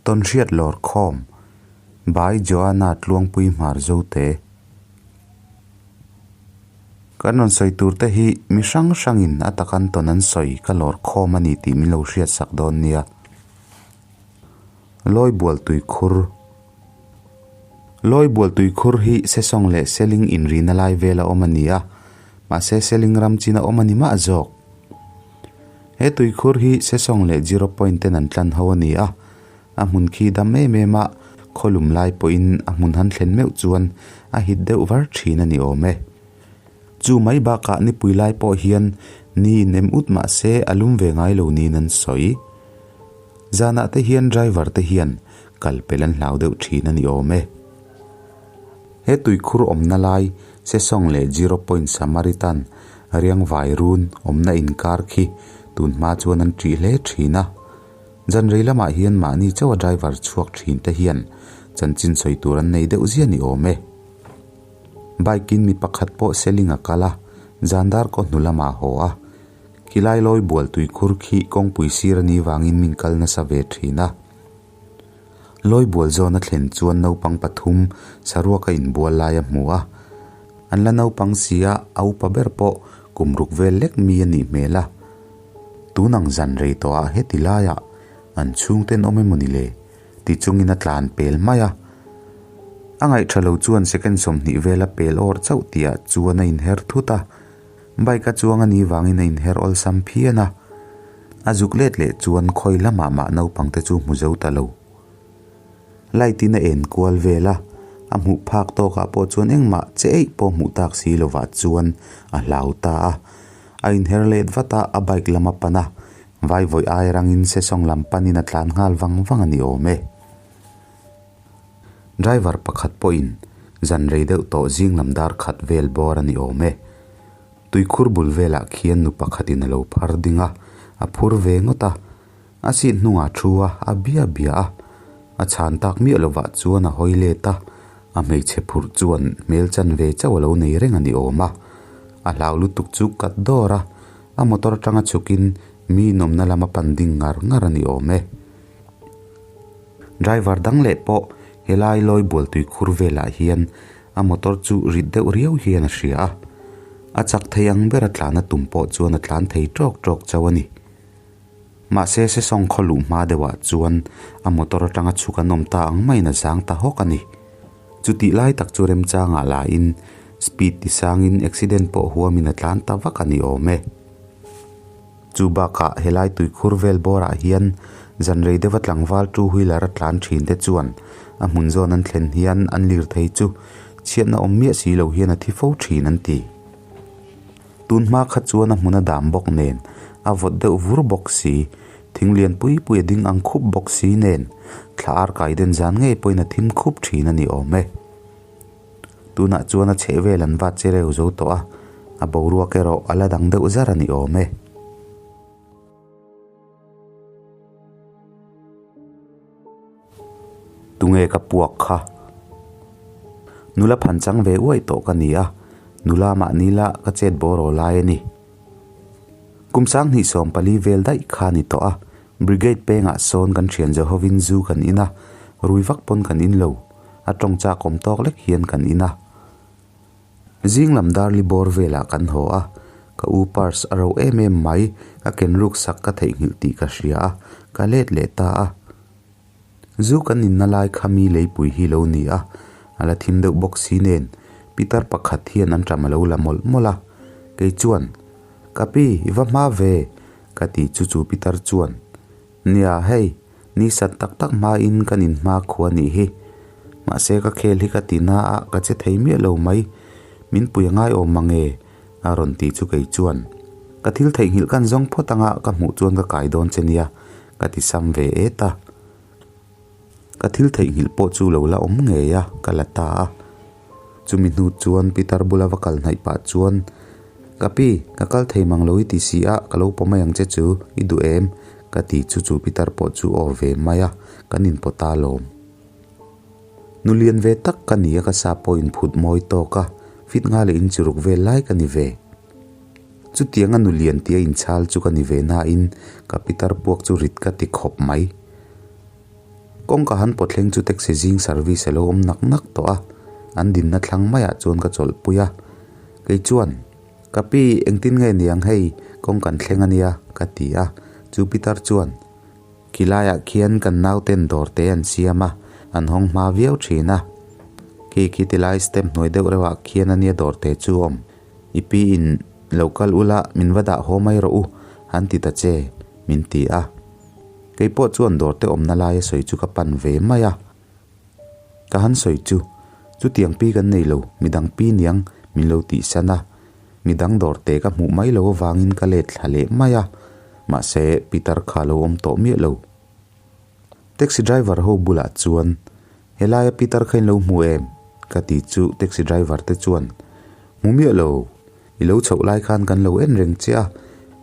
Tawnhriat Lawrkhawm by Joanna Tluangpui Hmar Zote. Kan rawn sawi tur te hi mi hrang hrangin a takan tawn an sawi ka lawrkhawm a ni tih min lo hriatsak dawn nia. Lawi bual tui khur Lawi bual tui khur hi Sesawng leh Seling inrina lai vel a awm a ni a, mahse Seling ram chin a awm a ni mah zawk. He tuikhur hi Sesawng leh Zero Point ten an tlan ho a ni a, a hmun khi dam em em a, khawlum lai pawhin a hmun han thlen meuh chuan a hit deuh var thin a ni awm e. Chu mai bakah nipui lai pawh hian ni in em ut mah se a lum ve ngai lo niin an sawi. Zanah te hian driver te hian kal pel an hlau deuh thin a ni awm e. He tuikhur awmna lai Sesawng leh Zero Point Samaritan riangvai run awmna inkar khi tun hma chuan an ṭih hle ṭhin a. Zanrei lamah hian mahni chauha driver chhuak ṭhin te hian chanchin sawi tur an nei deuh zia ni awm e. Bike in mi pakhat pawh Seling a kal a, zandar kaw hnu lamah a haw a. Khilai lawi bual tuikhur khi kawngpui sir a nih vangin min kal nasa ve ṭhin a. Lawi bual zawn a thlen chuan naupang pathum saruak a inbual lai a hmu a. An la naupang si a, a upa ber pawh kum ruk vel lek mi a nih hmel a. Tun ang zan rei tawhah heti laiah an chhungten awm emawni le? ti chungin a tlan pel mai a. A ngaihṭha lo chuan second 20 vela pel awr chauh tihah chuan a inher thut a. Bike a chuang a nih vangin a inher awlsam phian a, a zuk let leh chuan khawi lamah mah naupang te chu hmu zo ta lo. Light in a en kual vel a, a hmuh phak tawkah pawh chuan engmah che eih pawh hmuh tak si lovah chuan a hlau ta a. A inher let vat a, a bike lam a pan a, vaivawi ai rangin sesawng lam panin a tlan nghal vang vang a ni awm e. Driver pakhat pawhin zan rei deuh tawh zing lam dar khat vel bawr a ni awm e. Tuikhur bul velah khian nu pakhatin a lo phar ding a, a phur ve ngawt a. A seat hnungah thu a, a bia bia a. A chhan tak miah lovah chuan a hawi let a, a hmeichhe phurh chuan hmel chan ve chauh a lo nei reng a ni awm a. A hlau lutuk chu kat dawr a, a motor atanga chhukin mi nawmna lama pan ding ngar ngar a ni awm e. Driver dang leh pawh helai lawi bual tui khur velah hian a motor chu rit deuh riau hian a hria a, a chak thei ang ber a tlan a tum pawh chuan a tlan thei tawk tawk chauh a ni. Mahse Sesawng khaw luh hma deuhah chuan a motor atanga chhuk an awm ta ang maiin a zang ta hawk a ni. Chutih lai tak chu remchangah lahin speed ti sangin accident pawh huamin a tlan ta vak a ni awm e. Chu bakah helai tuikhur vel bawrah hian zan rei deuha tlangval two wheeler a tlan thin te chuan a hmun zawn an thlen hian an lirthei chu chhiatna awm miah si lo hian a thi fo thin an ti. Tun hma kha chuan a hmun a dam bawk nen a vawt deuh vur bawk si, thing lian pui pui a ding ang khup bawk si nen thla ar kai den zan ngei pawhin a thim khup thin a ni awm e. Tunah chuan a chheh vel an vat che reu zo tawh a, a boruak erawh a la dang deuh zar a ni awm e. Tunge ka puak kha? Nula phan chang ve uaih tawh ka ni a, nula mahni lah ka chet bawr aw lai a ni. Kum 2014 vel daih kha a ni tawh a, Brigade pengah sawn kan thian Jehovin zu kan in a, rui vak pawn kan in lo. A tawng chak awm tawk lek hian kan in a. Zing lam darli bawr velah kan haw a, ka u purse a ro em em mai, ka ken ruk sak ka theihnghilh tih ka hria a, ka let leh ta a. Zu kan inna lai kha mi leipui hi lo ni a, a la thim deuh bawk si nen, pitar pakhat hian an ṭam a lo la mawlh mawlh a. Kei chuan, Ka pi, i va hma ve, ka ti chu chu pitar chuan, Nia, hei, ni sat tak tak hmain kan inhma khua nih hi. Mahse ka khel hi ka ti na a, ka che thei miah lo mai. Min pui a ngai awm mang e, a rawn ti chu kei chuan. Ka thil theihnghilh kan zawng phawt anga ka hmuh chuan ka kai dawn che nia, ka ti sam ve et a. Ka thil theihnghilh pawh chu lo la awm ngei a, ka la ta a. Chumi hnu chuan Peter bula va kal hnaih pah chuan, Ka pi, ka kal thei mang lo i ti si a, ka lo pawh mai ang che chu, i duh em? ka ti chu chu Peter pawh chu aw ve mai a, kan inpawh ta alawm. Nu lian ve tak ka ni a ka sa pawh inphut mawi tawk a, fit nga leh inchuruk vel lai ka ni ve. Chutianga nu lian tia inchhal chu ka ni ve nain ka Peter puak chu rit ka ti khawp mai. Kawngka han pawt thleng chu taxi zing service a lo awm nak nak tawh a, an dinna thlang maiah chuan ka chawlhpui a. Kei chuan, Ka pi, engtin nge niang hei, kawng kan thleng a nia, ka ti a. Chu pitar chuan, Khi laiah khian kan nauten dawr te an siam a, an hawng hma viau thin a. Khi khi tilai step hnuai deuh reuhah khian a nia dawr te chu awm. I pi in lo kal ula min va dah haw mai rawh u, an ti ta che, min ti a. Kei pawh chuan dawr te awmna laia sawi chu ka pan ve mai a. Ka han sawi chu, chutiang pi kan nei lo, midang pi niang min lo tihsan a. Midang dawr te ka hmuh mai lo avangin ka let thla leh mai a, mahse Peter kha lo awm tawh miah lo. Taxi driver ho bulah chuan, Helaia Peter kha in lo hmu em? ka ti chu taxi driver te chuan, Hmu miah lo, i lo chhoh lai khan kan lo en reng che a,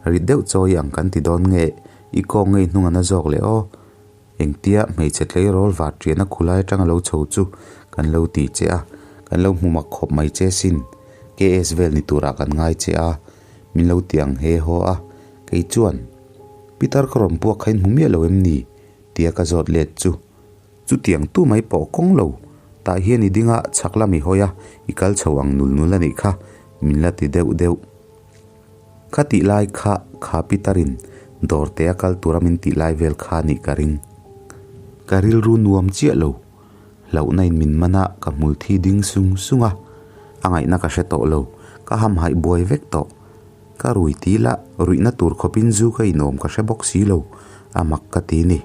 rit deuh chawi ang kan ti dawn nge, i kawng ngei hnung a na zawk leh aw. Engtia hmeichhe tleirawl var ṭiahna khulai aṭanga lo chho chu kan lo ti che a, kan lo hmu mak khawp mai che sin, KS vel ni turah kan ngai che a, min lo ti ang he haw a, kei chuan, Pitar ka rawn puak kha in hmu miah lo em ni? tia ka zawt let chu, chutiang tu mai pawh kawng lo, tah hian i ding a, chhak lam i hawi a, i kal chho ang nul nul a nih kha, min la ti deuh deuh. Ka tih lai kha kha Peter-in dawr te a kal tura min tih lai vel kha nih ka ring. Ka rilru nuam chiah lo. Hlauhna in min man a, ka hmul thi ding sung sung a. A ngaihna ka hre tawh lo. Ka hamhaih buai vek tawh. Ka rui ti la, ruihna tur khawpin zu ka inawm ka hre bawk si lo, a mak ka ti ni.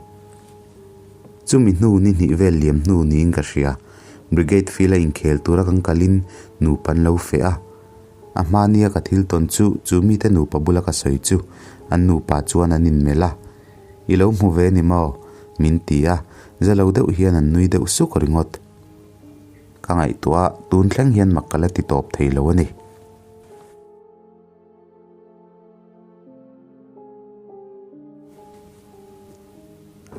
Chumi hnu ni hnih vel liam hnu niin ka hria. Brigade field a inkhel tura kan kalin nupa an lo feh a. A hmania ka thil tawn chu chu mite nupa bula ka sawi chu an nupa chuan an inmelh a, I lo hmu ve ni maw? min ti a, za lo deuh hian an nui deuh suk ringawt. Ka ngaihtuah a, tun thleng hian mak ka la ti tawp thei lo a ni.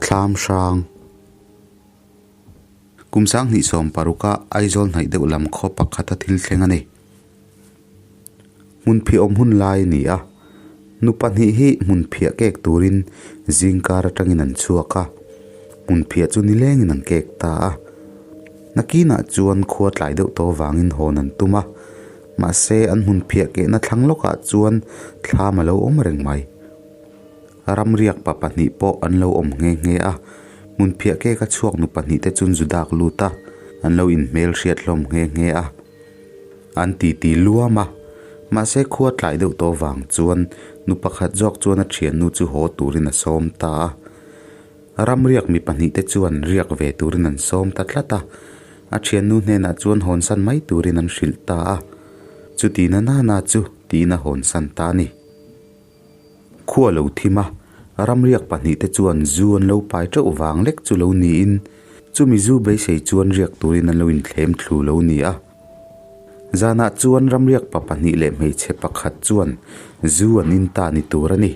Thlam hrang. Kum sanghnih 16 a Aizawl hnaih deuh lam khaw pakhata thil thleng a ni. Hmunphiah awm hun lai a ni a, nu pahnih hi hmunphiah kek turin zingkar atangin an chhuak a, hmunphiah chu nilengin an kek ta a. Nakinah chuan khua tlai deuh tawh avangin hawn an tum a, mahse an hmunphiah kehna thlang lawkah chuan thlam a lo awm reng mai. Ramriak pa pahnih pawh an lo awm nghe nghe a, hmunphiah keka chhuak nu pahnih te chuan zu dak lut a, an lo inhmel hriat hlawm nghe nghe a. An titi luam a, mahse khua tlai deuh tawh vang chuan nu pakhat zawk chuan a thiannu chu haw turin a sawm ta a. Ramriak mi pahnih te chuan riak ve turin an sawm ta tlat a, a thiannu hnenah chuan hawnsan mai turin an hrilh ta a, chuti na nana chu tiin a hawnsan ta a ni. Khua lo thim a, ramriak pahnihte chuan zu an lo pai teuh vang lek chu lo niin, chumi zu beisei chuan riak turin an lo inthlem thlu lo ni a. Zanah chuan ramriak pa pahnih leh hmeichhe pakhat chuan zu an in ta ni tur a ni.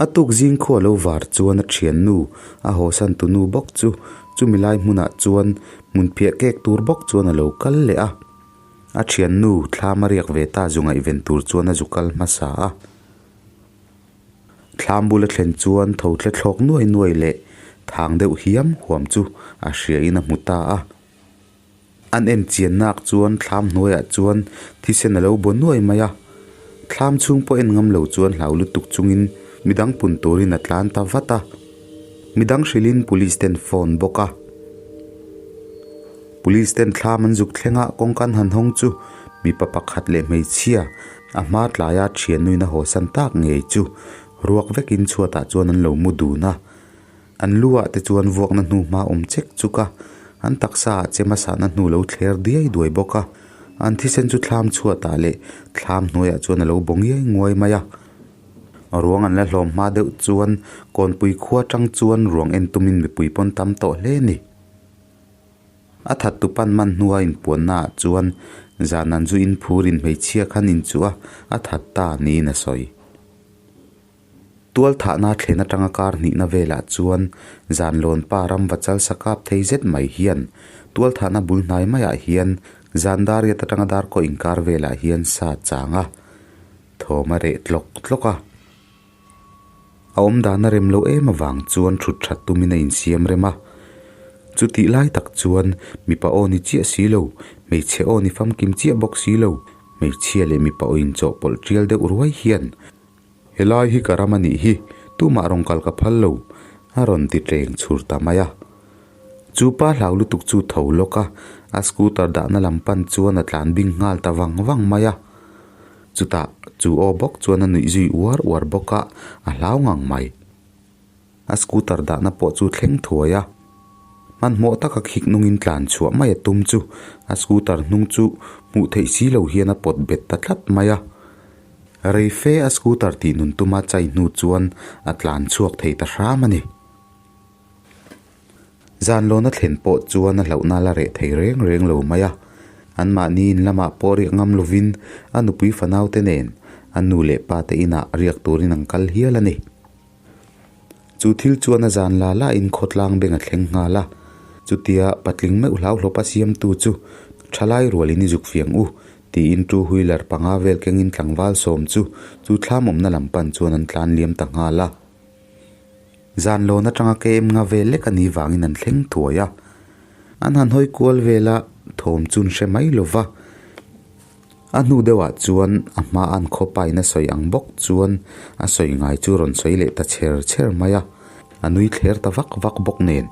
A tuk zing khua lo var chuan a thiannu, a hawsan tunu bawk chu chumi lai hmunah chuan hmunphiah kek tur bawk chuan a lo kal leh a. A thiannu thlam a riak ve ta zu ngaihven tur chuan a zu kal hmasa a. Thlam bula thlen chuan tho tle thlawk nuai nuai leh thang deuh hiam huam chu a hria in a hmu ta a. An en chian nak chuan thlam hnuaiah chuan thisen a lo baw nuai mai a. Thlam chhung pawh en ngam lo chuan hlau lutuk chungin midang pun turin a tlan ta vat a. Midang hrilhin police ten phone bawk a. Police ten thlam an zuk thleng a, kawngka an han hawng chu mipa pakhat leh hmeichhia a hma tlaia thiannuin a hawsan tak ngei chu ruak vekin chhuatah chuan an lo mu dun a. An lu ah te chuan vuakna hnu hma awm chek chuk a, an taksa ah che hmasahna hnu lo thler diai duai bawk a. An thisen chu thlam chhuatah leh thlam hnuaiah chuan a lo baw ngiai nguai mai a. Ruang an la hlawm hma deuh chuan kawnpui khua tang chuan ruang en tumin mipui pawn tam tawh hle a ni. A that tu pan man hnua inpuanna ah chuan zan an zu in phur in hmeichhia khan inchuh a, a that ta niin a sawi. Tual thahna thlen atanga kar hnihna velah chuan zan lawn pa ram va chal sa kap thei zet mai hian tual thahna bul hnai maiah hian zan dar riat atanga dar kaw inkar velah hian sa chang a, thawm a reh tlawk tlawk a. A awmdan a rem loh em avang chuan thut that tumin a insiam rem a. Chutih lai tak chuan mipa aw ni chiah si lo, hmeichhe aw ni famkim chiah bawk si lo, hmeichhia leh mipa aw inchawhpawlh tial deuh ruai hian, Helai hi ka ram a nih hi, tumah rawn kal ka phal lo, a rawn ti tleng chhur ta mai a. Chu pa hlau lutuk chu tho lawk a, a scooter dahna lam pan chuan a tlan bing nghal ta vang vang mai a. Chutah chu aw bawk chuan a nuih zui uar uar bawk a, a hlau ngang mai. A scooter dahna pawh chu thleng thuai a, hmanhmawh taka khik nungin tlan chhuah mai a tum chu a scooter hnung chu hmuh theih si lo hian a pawt bet ta tlat mai a. Rei fe a scooter tih nun tuma chai hnu chuan a tlan chhuak thei ta hram a ni. Zan lawna thlen pawh chuan a hlauhna la reh thei reng reng lo mai a. Anmahni in lamah pawh riak ngam lovin a nupui fanaute nen a nu leh pate inah riak turin an kal hial a ni. Chu thil chuan a zan la la in khawtlang beng a thleng nghal a, chutia patling meuh hlauhlawp a siamtu chu thalai rualin i zuk fiang u tiin two wheeler panga vel kengin tlangval sawm chu chu thlam awmna lam pan chuan an tlan liam ta nghal a. Zan lawn atanga kem nga vel lek a ni vangin an thleng thuai a, an han hawi kual vel a thawm chu an hre mai lova. A hnu deuhah chuan a hma an khawpain a sawi ang bawk chuan a sawi ngai chu rawn sawi leh ta chher chher mai a, a nui thler ta vak vak bawk nen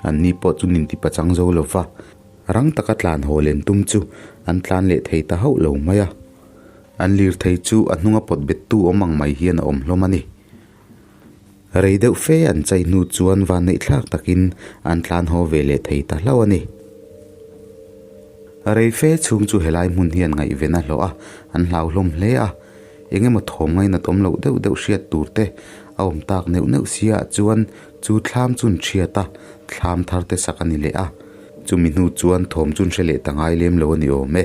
an ni pawh chu nin ti pachang zo lo va, rang taka tlan haw len tum chu an tlan leh thei ta hauh lo mai a, an lirthei chu a hnunga pawt bettu awm ang mai hian a awm hlawm a ni. Rei deuh fe an chai hnu chuan vanneihthlak takin an tlan haw ve leh thei ta hlauh a ni. Rei fe chhung chu helai hmun hian ngaihven a hlawh a, an hlauhlawm hle a. Eng emaw thawm ngainat awm loh deuh deuh hriat tur te a awm tak neuh neuh sia ah chuan chu thlam chu an hriat a, thlam thar te sak a ni leh a. Chumi hnu chuan thawm chu an hre leh ta ngai lem lo a ni awm e.